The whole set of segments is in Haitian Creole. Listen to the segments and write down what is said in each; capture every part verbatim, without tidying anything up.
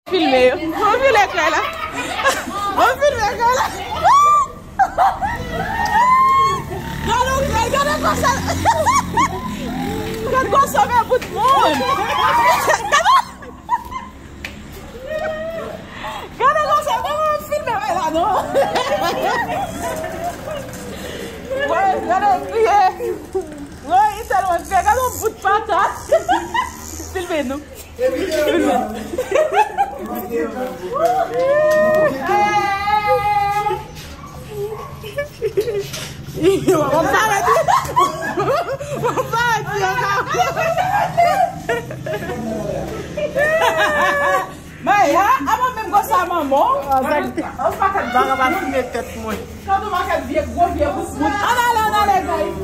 Filme yo. Mwen filme ekran la. Mwen filme ekran la. Gade yon gade, gade konsa. Gade konsa, men bout moun. Gade konsa, mwen filme la non. Woy, gade kriye. Woy, li tèlman kriye, gade yon bout patat. Filme nou. Mwen parèt. Mwen parèt. Maya, avan menm konsa manman. An paket baga pa fime tèt mwen. Kantou maket vye gwo vye bout bout. Ann ale, ann ale, guys.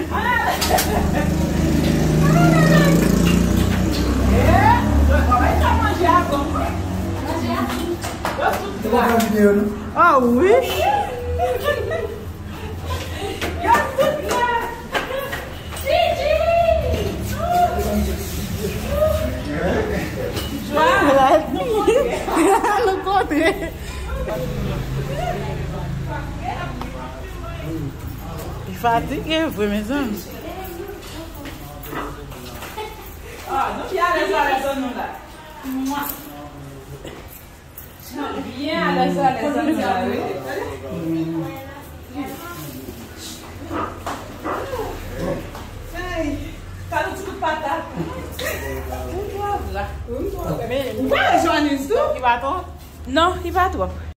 Ann ale. Ann ale, guys. Eh, mwen pa bay sa manje avan. Manje a. Yo tout la. Ah wi. Yo tout la. Li fatige vre, mezanmi. Ah, nou byen alèz, alèz, nou la. Byen alèz, alèz, alèz, alèz. Hey, pa nou ti kout patat. Ou pa wè Johannes tou? Li pa twòp? Non, li pa twòp.